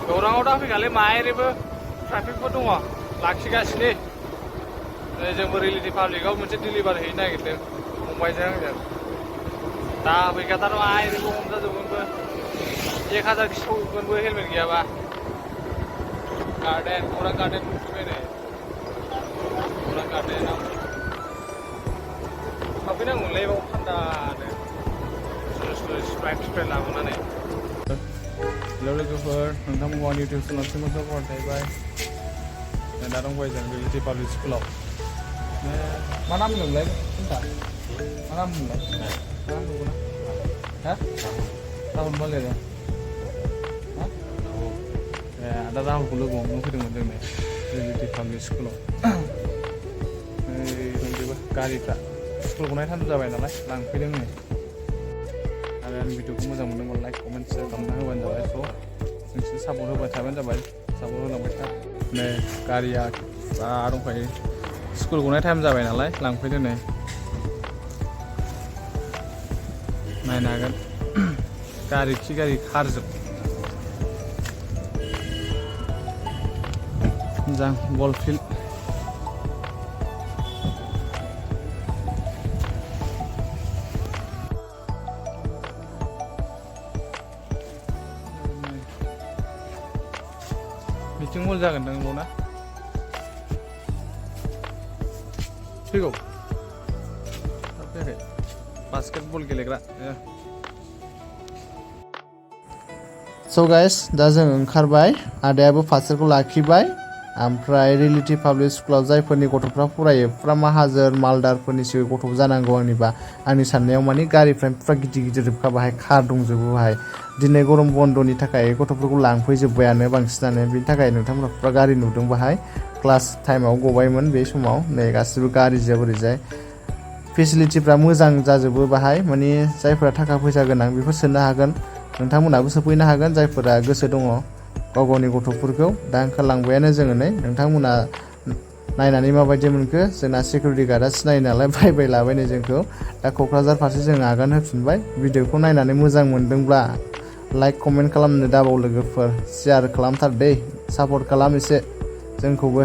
गौराङाव दा फैखालि माइरिबो ट्राफिकबो दङ लाखिगासिनो जोंबो रिलेटिभ पाब्लिकआव मोनसे डिलिभारि हैनो नागिरदों फंबायजों आंजों दा फैखाथार आइरिबो हमजाजोबगोनबो 1000 सौगोनबो हेलमेट गैयाबा गार्डेन गौरां गार्डेन मोनफैबाय नै गौरां गार्डेनाव हाबफैनांगौलै बाव थान्दानो स्प्राइट लाबोनानै हेलौ लोगोफोर नोंथांमोनखौ आंनि इउटिउब चेनेलसिम मोजां बरायबाय दा दंबाय जों रिलेटिभ पाब्लिक स्कुलाव मा नाम होनोमोनलाय नोंथां मा नाम होनोमोनलाय हा राहुल मा लिरो दा राहुलखौ लोगो हमनो फैदोंमोन जोंनो रिलेटिभ पाब्लिक स्कुलाव दंजोबो गारिफ्रा स्कुल गनाय टाइम जाबाय नालाय लांफैदों नै आरो आंनि भिडिअखौ मोजां मोनदोंबा लाइक कमेन्ट शेयार खालामना होबानो जाबाय स' नोंसोर सापर्ट होबाय थाबानो जाबाय सापर्ट होलांबाय था नै गारिया बा दंखायो स्कुल गनाय टाइम जाबाय नालाय लांफैदो नै नायनो हागोन गारि खि गारि खारजोब मोजां बल फिल्ड मिटिं हल जागोन दां बावना फैगौ फैयाखै बास्केटबल गेलेग्रा स' गाइस दा जों ओंखारबाय आदायाबो फास्टखौ लाखिबाय ओमफ्राय रिलेटिभ पाब्लिक स्कुलाव जायफोरनि गथ'फ्रा फरायो फुरा माहाजोन मालदारफोरनिसो गथ' जानांगौ आंनिबा आंनि साननायाव माने गारिफ्रा फुरा गिदिर गिदिरखा बाहाय कार दंजोबो बाहाय दिनै गरम बन्दनि थाखाय गथ'फोरखौ लांफैजोब्बायानो बांसिनानो बिनि थाखाय नोंथांमोना फुरा गारि नुदों बाहाय क्लास टाइमाव गबायमोन बे समाव नै गासिबो गारिजों ओरैजाय फेसिलिटिफ्रा मोजां जाजोबो बाहाय माने जायफोरा थाखा फैसा गोनां बेफोर सोनो हागोन नोंथांमोनाबो सोफैनो हागोन जायफोरा गोसो दङ गाव गावनि गथ'फोरखौ दा ओंखारलांबायानो जोङो नै नोंथांमोना नायनानै माबायदि मोनखो जोंना सिकिउरिटि गार्डआ सिनायो नालाय बाय लाबायनो जोंखौ दा क'क्राझार फारसे जों आगान होफिनबाय भिडिअखौ नायनानै मोजां मोनदोंब्ला लाइक कमेन्ट खालामनो दाबाव लोगोफोर शेयार खालामथार दै सापर्ट खालाम एसे जोंखौबो